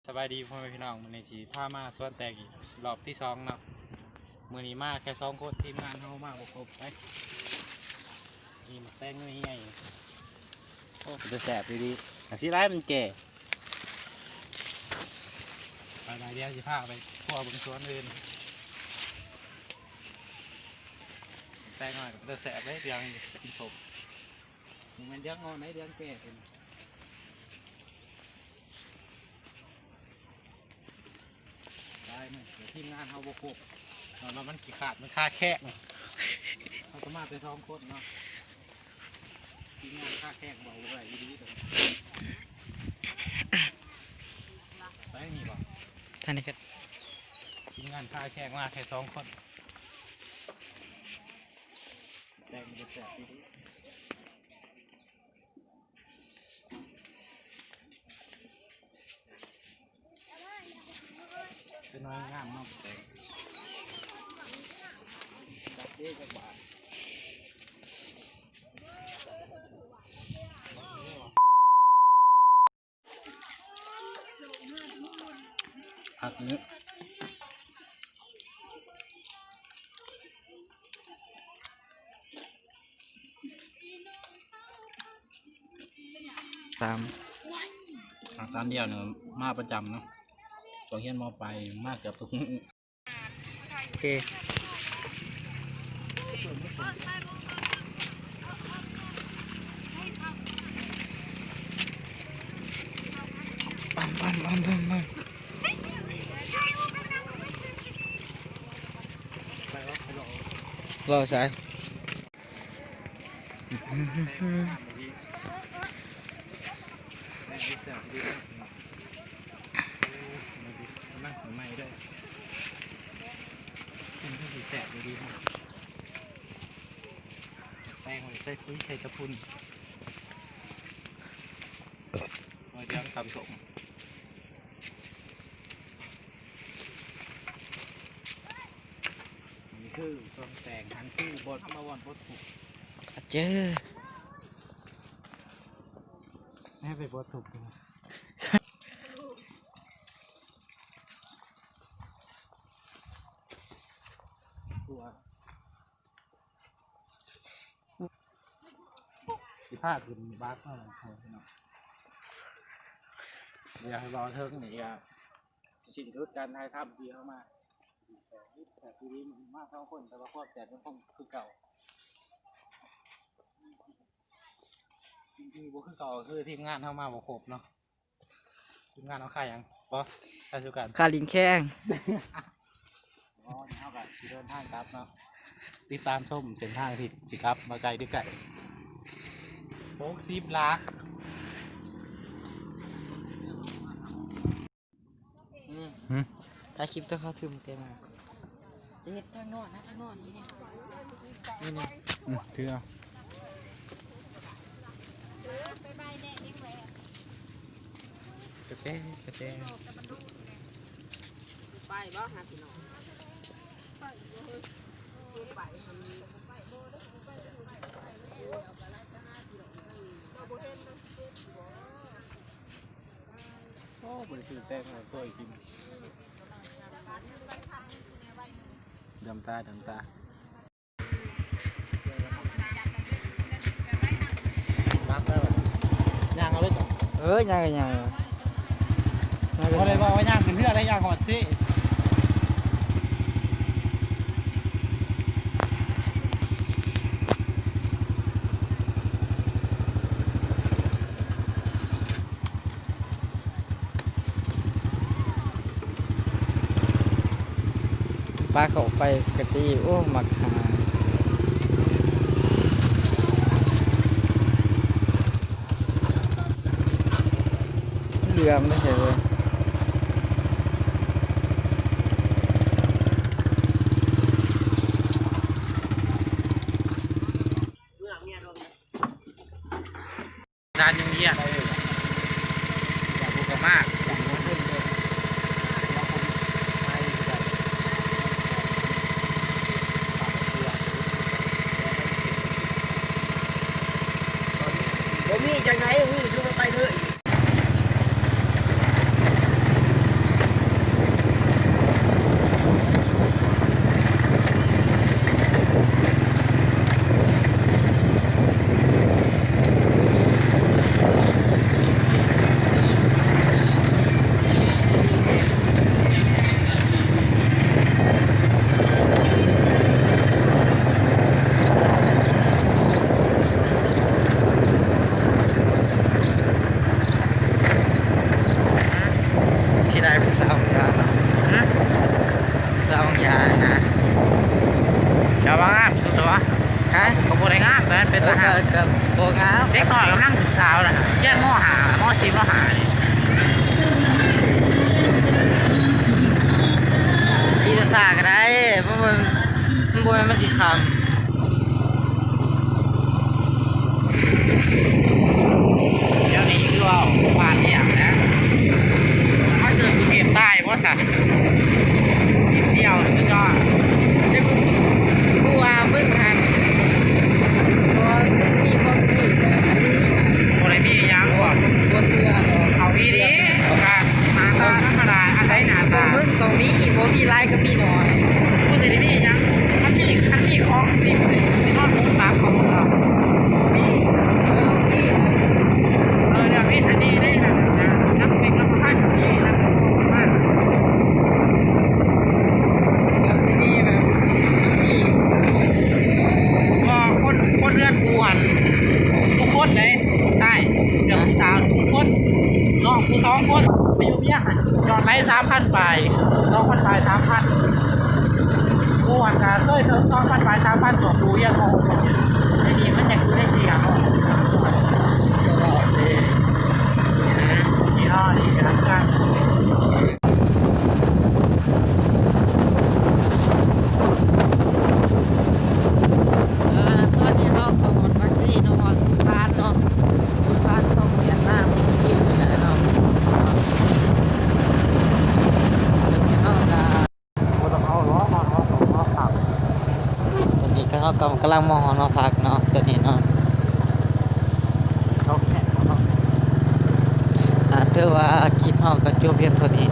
ສະບາຍດີພໍ່ແມ່ພີ່ນ້ອງ, ມື້ນີ້ຊິພາມາສວນແຕງອີກລອບທີສອງເນາະ. ມື້ນີ້ມາແຄ່ສອງຄົນ, ທີມງານເຮົາມາບໍ່ຄົບເດ້. ນີ້ໝາກແຕງໜ່ວຍໃຫຍ່, ໂອ້ ເປັນຕາແຊບອີ່ຫຼີ. ຫາກຊິຫຼາຍມັນແກ່. ໄປໆ ດຽວຊິພາໄປຄົວເບິ່ງສວນອື່ນ. ແຕງໜ່ອຍກໍເປັນຕາແຊບເດ້, ເດືອງກິນສົມ. ບໍ່ແມ່ນເດືອງອ່ອນເດ້, ເດືອງແກ່ເພິ່ນ. ໄດ້ ມື້ນີ້ທີມງານເຮົາບໍ່ຄົບເນາະ, ແລ້ວມັນຂີ້ຂາດ ມັນຄາແຂງ. ເຮົາກໍມາແຕ່ສອງຄົນເນາະ, ທີມງານຄາແຂງເວົ້າບໍ່ໄດ້ອີ່ຫຼີ. ໄປນີ້ບໍ່? ທ່ານນີ້ກໍ ທີມງານຄາແຂງມາແຄ່ສອງຄົນ. ແຕ່ງເປັນແຊບອີ່ຫຼີ. ເປັນວ່າງາມເນາະ ແຕ່ງ ຈັກເດ້ ຈັກບາດ. ຄັກເນາະ. ຕາມ ທາງສານດຽວນີ້ມາປະຈຳເນາະ, ຕອນຮຽນ ມ.ປາຍ ມາເກືອບທຸກມື້. ໂອເຄ ປັ້ມ ປັ້ມ ປັ້ມ ປັ້ມ ປັ້ມ. ລໍໃສ? ແຕງໄວ້ໃສ່ປຸ໋ຍ ໃສ່ຕະພຸ່ນ ໄວ້ດຽວຕຳສົ້ມ. ນີ້ຄືສວນແຕງ ຫັ້ນຄືບ່ອນ ມາບ່ອນບົດທຸກ ອາເຈີ ແມ່ໄປບົດທຸກ. ຊິພາຂຶ້ນບັກເນາະ ພີ່ນ້ອງ. ດຽວໃຫ້ເວົ້າເຖິງນີ້ກະ ສິ້ນສຸດການຖ່າຍທຳທີ່ເຮົາມາ ແຕ່ທີ່ມາສອງຄົນ ແຕ່ວ່າຄວາມແຊບຍັງຄົງຄືເກົ່າ. ທີ່ບໍ່ຄືເກົ່າຄືທີມງານເຮົາມາບໍ່ຄົບເນາະ. ທີມງານເຮົາຂາຍຫຍັງ? ບໍ່ ຂາຍສຸການ ຂາຍລິງແຂ້ງ. ອໍ ນີ້ເຮົາກໍຊິເດີນທາງກັບເນາະ, ຕິດຕາມຊົມເສັ້ນທາງທີ່ຊິກັບວ່າໄກຫຼືໄກ. ຫົກສິບຫຼັກ. ອືມ ຫືມ ຖ່າຍຄລິບຕົວເຂົາຖືມແກມາ ຈະເຮັດທາງນອນນະ ທາງນອນນີ້ ນີ້ ນີ້ ອືມ ຖືເອົາ ກະແຕ ກະແຕ ໄປບໍ່ຫາພີ່ນ້ອງ ໄປບໍ່ເຮີ້ຍ ໄປ ເຈົ້າບໍ່ເຫັນ ໂອ້ ບໍ່ໄດ້ຊື້ແຕງໃຫ້ຕົວເອງກິນ. ດຳຕາ ດຳຕາ. ເອີ ຍ່າງກໍຍ່າງ ບໍ່ໄດ້ເວົ້າວ່າຍ່າງຂຶ້ນເຮືອ ໄດ້ຍ່າງຮອດເຊ. ປາເຂົ້າໄປກະຕິ ໂອ້ ມັກຫາ ເຫຼືອມເດ້ເວີຍ. ຈານຍັງຮຽນ ບໍ່ມີຈັ່ງໃດ ມີຄືວ່າໄປເລີຍ. ຊິໄດ້ຜູ້ສາວຢານະ ຮະ? ຜູ້ສາວຢານະ ເຈົ້າວ່າງາມສຸດແລ້ວວະ? ຮະ? ກໍບໍ່ໄດ້ງາມ ແຕ່ເປັນທະຫານ ກໍ ກໍບໍ່ງາມ ເດັກນ້ອຍກຳລັງສາວນະ ຮຽນ ມໍຫ້າ ມໍສີ່ ມໍຫ້ານີ້ ຂີ່ຊ້າໆກໍໄດ້ ບໍ່ ບໍ່ ມັນບໍ່ແມ່ນມັນຊິຄ່ຳ. ດຽວນີ້ຄືວ່າບ້ານອີ່ຫຍັງນະ ມາເກີດກຸງເທບໃຕ້ບໍ່ຊະ? ນິດດຽວ ສຸດຍອດ ແຕ່ມຶງ ກູວ່າມຶງຫັ້ນ ບໍ່ມີບໍ່ກີ້ ບໍ່ໄດ້ມີຫຍັງ ບໍ່ ບໍ່ເຊື່ອດອກ ເອົາອີ່ຫຼີ ກະໜ້າຕາທຳມະດາ ອາໄສໜ້າຕາ ມຶງຕ້ອງມີ ບໍ່ມີຫຼາຍກໍມີໜ້ອຍ ບໍ່ໄດ້ມີຫຍັງ ຄັນມີ ຄັນມີຂອງ ຊິ ຊິນອນຫົກຕາມເຂົາບໍ່? ມີ ເອີ ມີ ເອີ ແລ້ວມີສະເໜ່ເດ້ ນຳເປັນກຳມະພັນ ມີນຳ ເອີ ສະເໜ່ແບບ ມັນມີ ບໍ່ ຄົນ ຄົນເຮືອນກູຫັ້ນ ທຸກຄົນເດ້ ໃຊ່ ເກືອບທຸກສາວ ທຸກຄົນ ນ້ອງກູສອງຄົນ ໄປຢູ່ວຽງຫັ້ນ ຍອດໄລສາມພັນປາຍ ສອງພັນປາຍ ສາມພັນ ກູຫັ້ນກະເຄີຍເຖິງສອງພັນປາຍ ສາມພັນ ຊ່ວງກູຮຽນ ມ. ຫົກ ດຽວນີ້ມັນຍັງຢູ່ໃນສີ່ຫ້າຮ້ອຍ ກໍວ່າໂອເຄ ນີ້ນະ ນີ້ເນາະ ນີ້ກະການ ເອີ ຕອນນີ້ເຮົາກໍຮອດປາກເຊເນາະ ຮອດສຸສານເນາະ ສຸສານຂອງຫວຽດນາມ ຈີນນີ້ແຫຼະເນາະ ຕອນນີ້ເຮົາກໍ ບໍ່ຕ້ອງເອົາຫຼອກ ເຮົາ ເຮົາຕ້ອງເອົາຄັກ ຕອນນີ້ກໍເຮົາກໍກຳລັງມາຮອດຫໍພັກເນາະ ຕອນນີ້ເນາະ ເຂົາແຂກ ເຂົາແຂກ ອ່າ ຖືວ່າຄລິບເຮົາກໍຈົບພຽງເທົ່ານີ້.